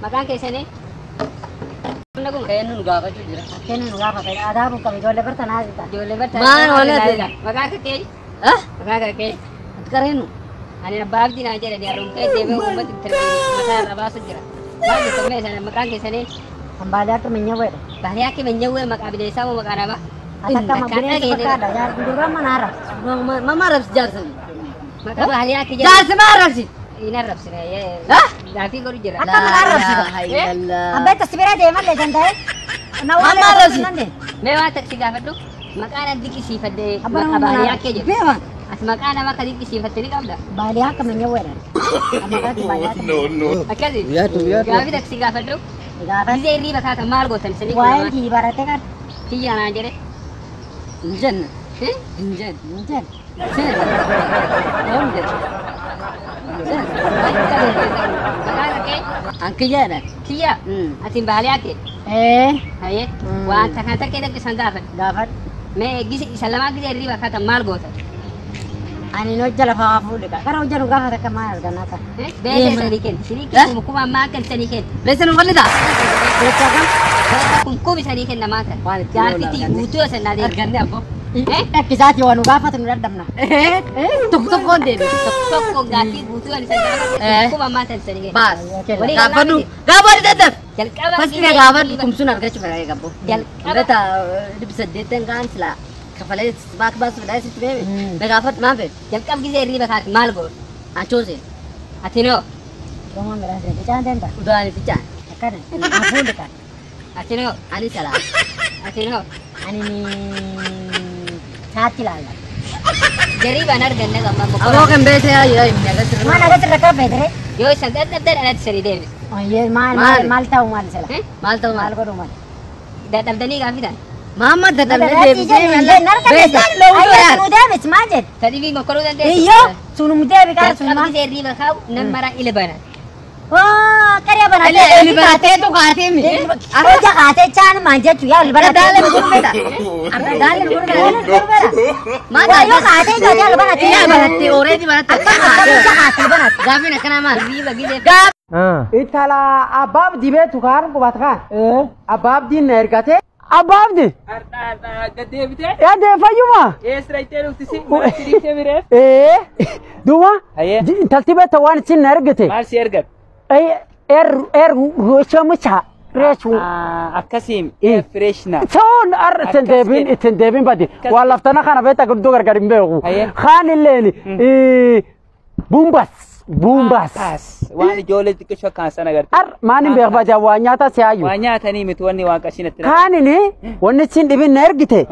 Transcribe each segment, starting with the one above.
Maqaan keessanii? Namni kun Kennu nu gaafachuu jira. Kennu nu gaafata. Aadaa kun qabu ijoollee barta naa jita. Ijoollee barta. Maal wala Maqaan kee? Ah? Maqaan kee? Ati qareennu. Ani abbaa abdii naa jedhani haroomtee deemee uummata itti mataa irra baasu jira. Maal jettan mee sana maqaan keessanii? Hambaalee akka minyawweedha. Baalee akka minyawwee maqaa bineensaa moo maqaa namaa? Atakka bineensa fakkaata. Duraan mana arrabsi. Mama arrabsi jaarsan. Maqaa baalee akka jedhu. Jaarsi ma arrabsi? Hin arrabsine. Ah? Gaafii godhu jira. Akka mana arrabsi. Abbaa itti bira deemallee danda'e. Mama arrabsi. Mee waan taksi gaafadhu maqaa na dinqisiifadhe Abbaa maqaa baalee akka jedhu. Beema. Ati maqaa nama akka dinqisiifatte ni qabda. Baalee akka minyawweedha. No, no. Akkasi. Yaadu yaadu. Gaafii taksi gaafadhu. Gaafa Gizee hirriiba kaatan maal gootan isinii waa'ee kii barate kan. Kiyya naan jedhe. Hin jenne. Hin jenne. Hin jenne. Hin jenne. Maqaan kee? An kiyyaadha. Kiyya. Ati baalee akka. Ee. Hayyee. Waan takka takka dhaqqisan gaafadhu. Gaafadhu. Mee gise isa lamaa gizee hirriiba kaatan maal gootan? Ani hojja lafaa fuudhe gara hojja nu gaafa takka maal arganna akka. Beesa sanii kenna. Sanii kenna kuma ammaa akka sanii kenna. Beesa nu bal'isa. Beesa kam? Kun sanii kenna maata. Waan itti Jaartitti guutuu yoo sannaa deemu. Arganne abboo. Dhakkisaati waan nu gaafatu nu dadhabna. Tokko tokkoon deebi. Tokko tokko gaaffii guutuu yoo sannaa kuma ammaa tan sanii kenna. Baas. Walii Gaafadhu. Gaafadhu dadhab. Jalqaba. Fasti na gaafadhu kumsuun argachuu fedha gabbo. Jalqaba. Beta dhibba saddeettan kaan silaa kafalee baak baasuu fedhaa sitti beeme. Na gaafadhu maal fedhu? Jalqaba gizee hirriiba kaati maal gootu? Anchooseen. Ati noo. Romaan midhaan siree ficaan deemta. Udaan ficaan. Akkana. An fuudhe kan. Ati noo. Ani salaa. Ati noo. Ani saatti ilaalla. Jarriibaan arganne gamma Aboo kan beesee yaa yaa hin agarsiisu. Maal agarsiisa akka feetere? Yoo isa dadhabdan alatti sanii deebisa. Oyyee maal maal maal ta'u maal sila? Maal ta'u Maal maal? godhu maal? Dadhabdanii gaafitan. Maamma dadhabnee deebisee Beesa. Beesa. Nu deebis maal jedhe? Tadhibii mokkoruu dandeessu. Iyyoo sunum deebi kaa sun Jalqaba maal? gizee hirriiba kaa'u nam mara ila bana. Oo qarya banatee. Eli barateetu kaatee mi? Hojja kaatee chaan maan jechu yaa ol banatee. Daalee gurguru beeta. Daalee gurguru beeta. Maal Yoo kaatee kaatee ol banatee. Yaa barattee ooreeti barattee. Hojja kaatee banatee. Gaafiin akkanaa maal? Hirriiba gizee Intala abbaa abdii beektu kaan qubata kaan. Abbaa abdiin na ergate. Abbaa abdi. Gaddeebitee? Yaa deefayyuma. Eessa dhaqxee dhufti si? Mana siriiftee mireef? Ee duuba. Hayyee. Intalti beekta waan isin na ergite. Maal si ergate? Er er rocha reechu. Akkasiin air freshener. Soon ar ittiin deebiin ittiin deebiin badi. Waa laftana kana beekta guddoo gargar hin beeku. Hayyee. Kaan illeen buumbas buumbas. Paas. Waan ijoollee xiqqishoo akkaan sana agarte. Ar maan hin beeku badi waa nyaata si'aayu. Waa nyaatanii miti wanni waan qashinatti. Kaanini wanni isin dhibin na ergite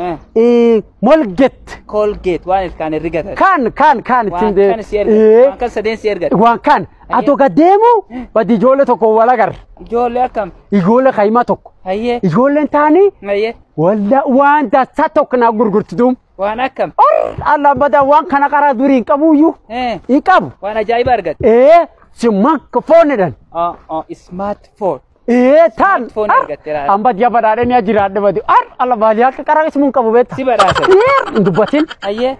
molget. Colgate waan ilkaan hin rigatan. Kan kan kan Waan ittiin kan si ergate. Waan kan sadeen si ergate. Waan kan atoo gad deemu badi ijoollee tokko wal agarra. Ijoollee akkam? Ijoollee kaayimaa tokko. Hayyee. Ijoolleen taanii Hayyee. walla waan dachaa tokko naa gurgurti duum. Waan akkam? Or Allah badaa waan kana karaa durii hin qabuyyuu. Hin qabu. Waan ajaa'iba argatte. Ee simman foonidhan. Smartphone. Ee taan. Smartphone argatte laala. An badiyaa badhaadhee ni jiraadhe badi. Ar Allah baadiyyaa akka karaa ismuun hin qabu beekta. Si badhaasa. Ee hin dubbatin. Hayyee.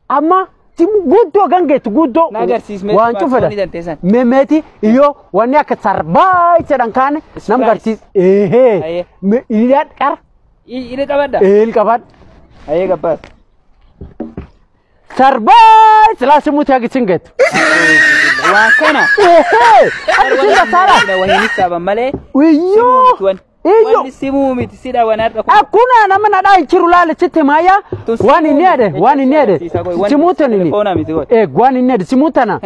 Amma guddoo gangeetu guddoo. Na agarsiis mee waan smartphone cufedha. danteessan. Memeeti iyyoo wanni akka sarbaa jedhan kaane nam garsiis. Eehee. Hayyee. Iliyaan qara. Ili qabadda? Eel qabadha. Hayyee gabbaas. Sarbaa silaa simuuti hagi geetu. Waan kana. Eehee. Akka sin gasaara. Wahiin saaban malee. Iyyoo. Iyyoo. Wanni simuu miti sidha waan har'a kun. Akkuna nama nadhaa hin jiru laale sitti maaya. Waan inni jedhe waan inni jedhe simuutan inni. Telefoona miti goy. Eh waan inni jedhe simuutana.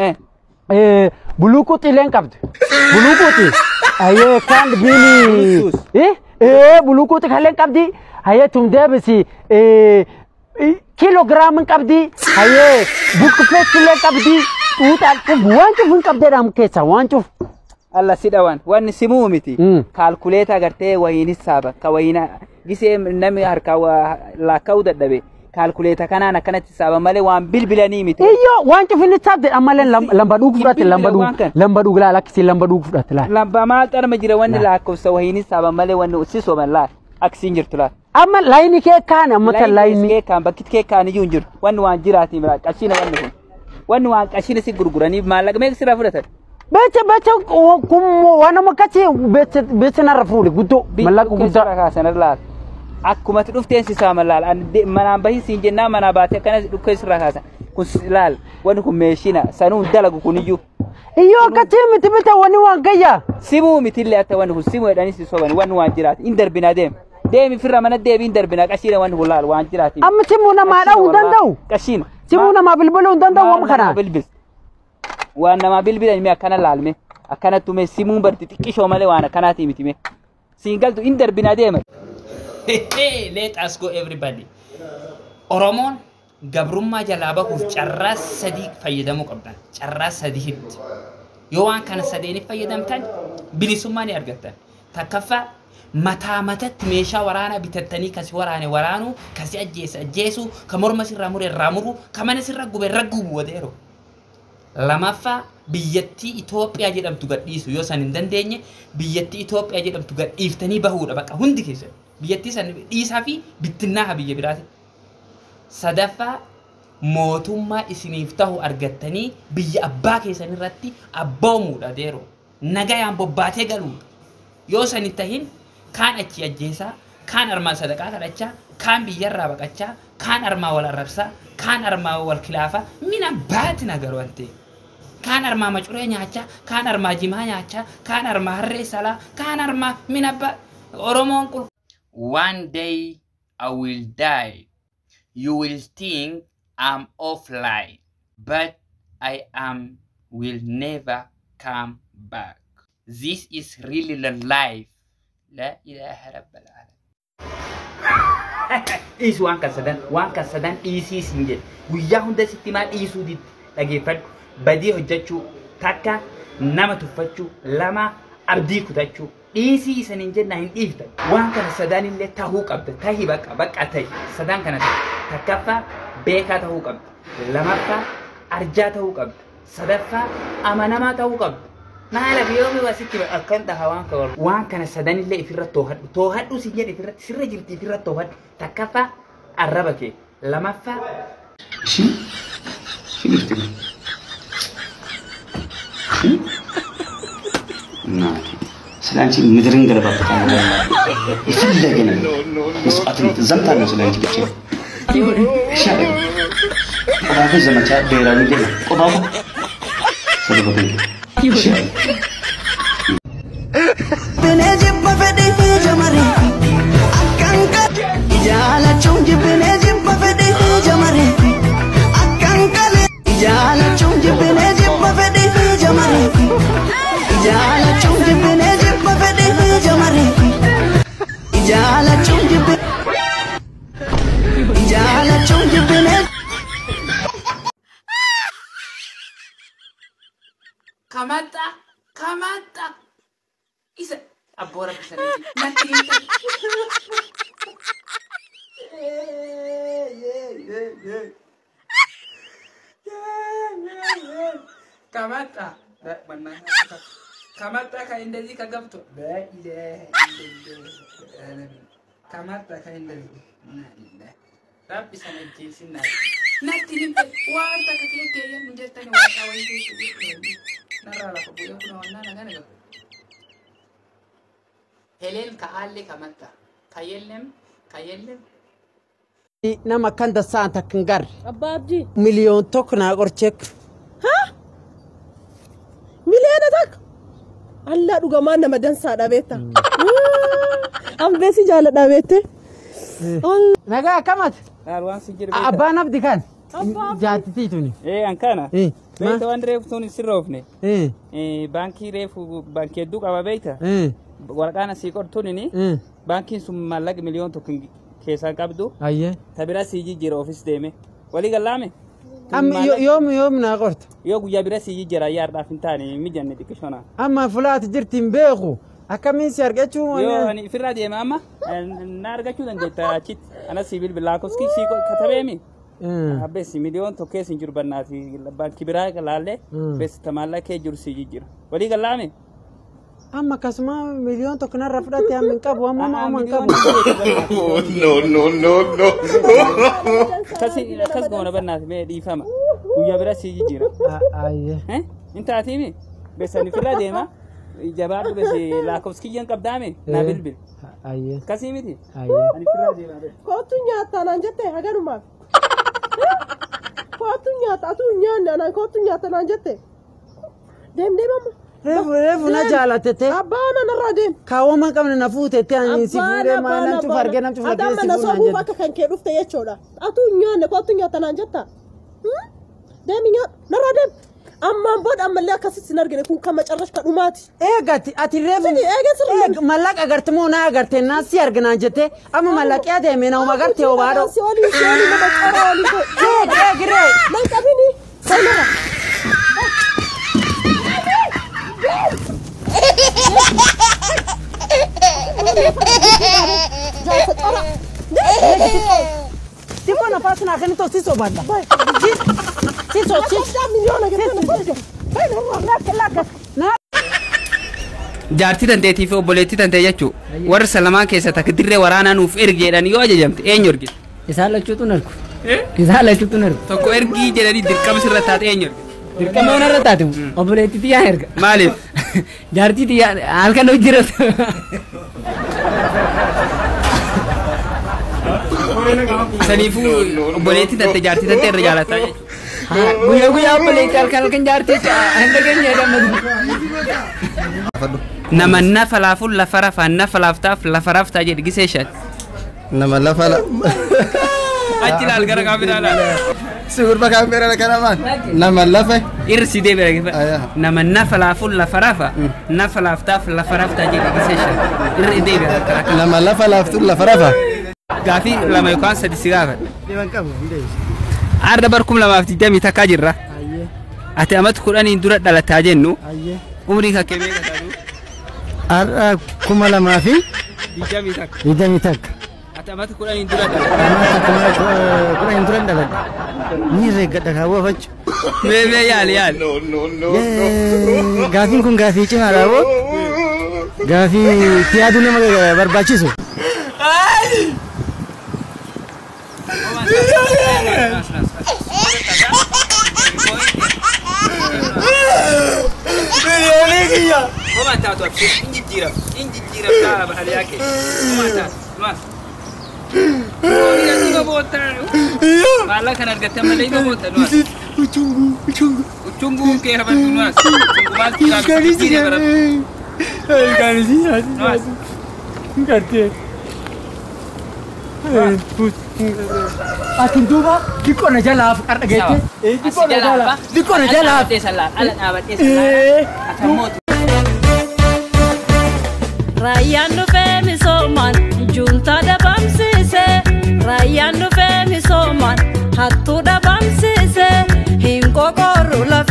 Buluuquuxi illee hin qabdu. Buluuquuxi. Ayyee kaan biini. Eh buluuquuxi kallee hin qabdi. Ayyee tum deebisi. Kiiloogiraama hin qabdi. Ayyee buqqifeetti illee hin qabdi. Xuuxaa waan cufu hin qabdeedhaan keessa waan cufu. Alla sidha waan wanni simuu miti. Kaalkuleeta agartee wahiin saaba ka wahiin gisee namni harkaa laakka'uu dadhabe kaalkuleeta kanaan akkanatti saaba malee waan bilbilanii miti. Iyyoo waan cufinni saabde ammallee lamba dhugu fudhatte lamba dhugu lamba dhugu laala akkasii lamba dhugu fudhatte laala. Lamba maal xarma jira wanni lakkoofsa wahiin saaba malee wanni si soban laal akkasiin jirtu laal. Amma laayinii kee kaan amma tan laayinii. Kee kaan bakki kee kaan iyyuu hin jirtu wanni waan jiraatii mira qashiina wanni kun wanni waan qashiina si gurguranii maallaqa meeqa sirraa fudhatan. Becha becha kun waan nama kachi becha becha narra fuudhe guddoo mallaqa guddaa. Kaasan laal. Akkuma ati dhufteen si saama laal. Manaan bahin siin jennaa manaa baatee akkanas dhukkee sirraa kaasan. Kun laal wanni kun meeshina sanuu dalagu kuniyyuu. Iyyoo akkachii miti bita wanni waan gayyaa. Simuu mitillee akka wanni kun simuu jedhanii si soban wanni waan jiraati hin darbinaa deemi. Deemi firra mana deebi hin darbinaa qashiina wanni kun laal waan jiraati. Amma simuu namaa dha'uu hin danda'u. Qashiina. Simuu namaa bilbiluu hin danda'u waan kana. Waan namaa bilbilan mee akkana laalme akkanattu mee simuun barti xiqqishoo malee waan akkanaatii miti mee. Siin galtu hin darbinaa deema. Let us go everybody. Oromoon gabrummaa jalaa bahuuf carraa sadii fayyadamuu qabdan. Carraa sadiitti. Yoo waan kana sadeeniif fayyadamtan bilisummaa ni argattan. Takkaffaa mataa matatti meeshaa waraanaa bitattanii kasi waraane waraanuu, kasi ajjeese ajjeesuu, ka morma sirraa mure irraa muruu, ka mana sirra gube irra gubu wadeero. Lamaffaa biyyattii Itoophiyaa jedhamtu gadhiisu yoo san hin dandeenye biyyattii Itoophiyaa jedhamtu gadhiiftanii bahuudha bakka hundi keessan. Biyyattii san dhiisaa fi bittinnaa biyya biraati. Sadaffaa mootummaa isiniif tahu argattanii biyya abbaa keessan irratti abboomuudha deeroo. Nagayaan bobbaatee galuudha. Yoo san hin tahin kaan achi ajjeesaa, kaan armaan sadaqaa kadhachaa, kaan biyyarraa baqachaa, kaan armaa wal arrabsaa, kaan armaa wal kilaafaa, mina baatina garuu waan kaan armaa macuree nyaachaa, kaan armaa jimaa nyaachaa, kaan armaa harree salaa, kaan armaa mina ba Oromoon qul. One day I will die. You will think I'm offline, but I am will never come back. This is really the life. La ilaha rabbal alamin. Dhiisu waan kan sadan dhiisii siin jedhe. Guyyaa hunda sitti maa dhiisuu didde dhageeffadhu. Badii hojjechuu takka nama tuffachuu lama abdii kutachuu dhiisii isaniin jennaa hin dhiiftan. Waan kana sadan illee tahuu qabda. Tahi bakka bakka tahi sadan kana tahi. Takkaffaa beekaa tahuu qabda. Lamaffaa arjaa tahuu qabda. Sadaffaa amanamaa tahuu qabda. Maala biyyoomii wasitti akkan dhaha waan kana. Waan kana sadan illee ifirra toohadhu. Toohadhu siin jedhe ifirratti sirra jirti ifirra toohadhu. Takkaffaa arraba kee. Lamaffaa. Shi shi jirti. እናቴ ስለ አንቺ ምድርን ገለባበታለሁ። የፈለገ ነገር መስዋዕትነት ዘምታለሁ ስለ አንቺ ብቻ። ቆባኮ ዘመቻ ብሔራዊ ሌላ ቆባኮ Kamata, kamata. Isa abora bisa nanti. Kamata, kamata ka indezi ka gabto. Kamata ka indezi. Rabbi sana jeesin na. Natti limpe wanta ka keke ya mjetani wanta wanti. Narra lafa bu'ee kun wannaan hagana gahu. Helen ka'aalle kamatta. Kayyellem kayyellem. Nama kan dasaan takka hin garre. Abbaa Abdii. 1 million naa qorcheek. Haa? 1 million? Allaa dhugamaan nama dansaadha beekta. Ambeesi jaaladha beekte. Nagaa akkamati? Waan si jiru. Abbaan Abdi kan? Jaatitii tuni. Ee an kana. Beekta waan reefu tun sirra oofne. Baankii reefu baankii hedduu qaba beekta. Waraqaan asii qortuun baankiin sun maallaqa 1 million keessaa qabdu. Ta bira sii jijjiira ofiis deeme. Walii gallaame? Amma yoom yoom naa qorta? Yoo guyyaa bira sii jijjiira yaadhaaf hin taane mijanne xiqqishoona. Amma fulaati jirti hin beeku. Akkamiin si argachuu? Yoo ani ofirraa deema amma na argachuu dandeetta achitti. Anas si bilbilaa koskii sii katabeemi. Abbeessi 1 million keessa hin jiru bannaati baankii biraa laallee beessi maallaqa kee jiru sii jijjiira. Walii gallaame? Amma akkasuma 1 million narra fudhatte amma hin qabu amma amma hin qabu. No, no, no, no. Akkas goona bannaati mee dhiifama. Guyyaa bira sii jijjiira. Ayyee. Hin taatiimi? Besani fira deema. Jabaadhu besi lakkoofsa kiyyaan qabdaame naa bilbil. Ayyee. Akkasii miti. Ayyee. Ani fira deema. Kootu nyaata naan jette haganumaaf. Kootu nyaata atuu nyaanne anaan kootu nyaata naan jette. Deem deem amma. Reefu na jaalatete. Abbaan anarraa deem. Kaawwama hin qabne na fuutette ani si fuudhee maal namtu fargee namtu fargee si Adama na fuunaan sobuuf jedhe. akka kan kee dhufte jechuudha. Atuu nyaanne kootu nyaata naan jetta. Deemi nyaadhu narraa deem. Ammaan booda ammallee akkasitti sin argine kun kan macarrash kan dhumaati. Eegati ati reefu Sini eega sirrii. mallaqa agarte moo na agarte naa si arginaan jette amma mallaqee adeeme na uma agarte obaadho. Si olii si olii nama cora olii. Eeg eeg ree. Nan qabini. Sanarra. Jaarsa cora. Xiqqoo nafaas naa kennitu si sobaadha. Si so si. Miliyoona jettee na Jaartii tanteetii fi obboleettii tantee jechuun warra salamaa keessa takka dirree waraanaa nuuf ergi jedhanii yoo ajajamte eenyu ergite? Isaan lachuutu hin argu. Isaan lachuutu hin argu. Tokko ergii jedhanii dirqama sirra taate eenyu ergite? Dirqama waan irra taate obboleettii tiyyaan erga. Maaliif? Jaartii tiyyaan halkan hojjetu. Saniifuu obboleettii tante jaartii tante irra jaalataa jechuudha. Guyyaa guyyaa obboleettii halkan halkan jaartii hin dhageenye gammadu. Nama nafa laafuun lafa rafaa nafa laaftaaf lafa raftaa jedhi gisee shan. Nama lafa la. Achi laal gara kaameraa laal. Suuraa kaameraa kana maan. Nama lafa. Irri si deebi'a dhaggeeffadhu. Nama nafa laafuun lafa rafa nafa laaftaaf lafa raftaa jedhi gisee shan. Irri deebi'a karaa. Nama lafa laaftuun lafa rafa. Gaafii lama yookaan sadi si gaafadha. Dhiban qabu hin deebisu. Arda bar 2021 jirra. Ati amata 10 dura dhalataa jennu. Umrii kan kee meeqa taatu? Har'a 2021. 21. Ati amata 10 dura dhalataa. Amata 10 dura dhaladha. Ni reeggadha kaawwa fachu. Mee mee yaali yaali. Gaafiin kun gaafii cimaadha boo. Gaafii itti yaaduu nama barbaachisu. Koma taatu abshir in jijjiiram in jijjiiram ta'a bahaliyaa kee. Koma taatu maas. Ima boota. Maallaa kan argatte malee ima boota nuas. Uchungu uchungu. Uchungu kee hafatu nuas. Uchungu maal jijjiirame bara. Nuas. Gartee. Ati duuba xiqqoo na jalaaf qarra geette. Xiqqoo na jalaaf. Xiqqoo na jalaaf. Ala dhaabattee sallaan. Ati ammoo Raayyaan dhufee misoomaan juuntaa dhabamsiise. Raayyaan dhufee misoomaan hattuu dhabamsiise. Hin qoqorru lafee.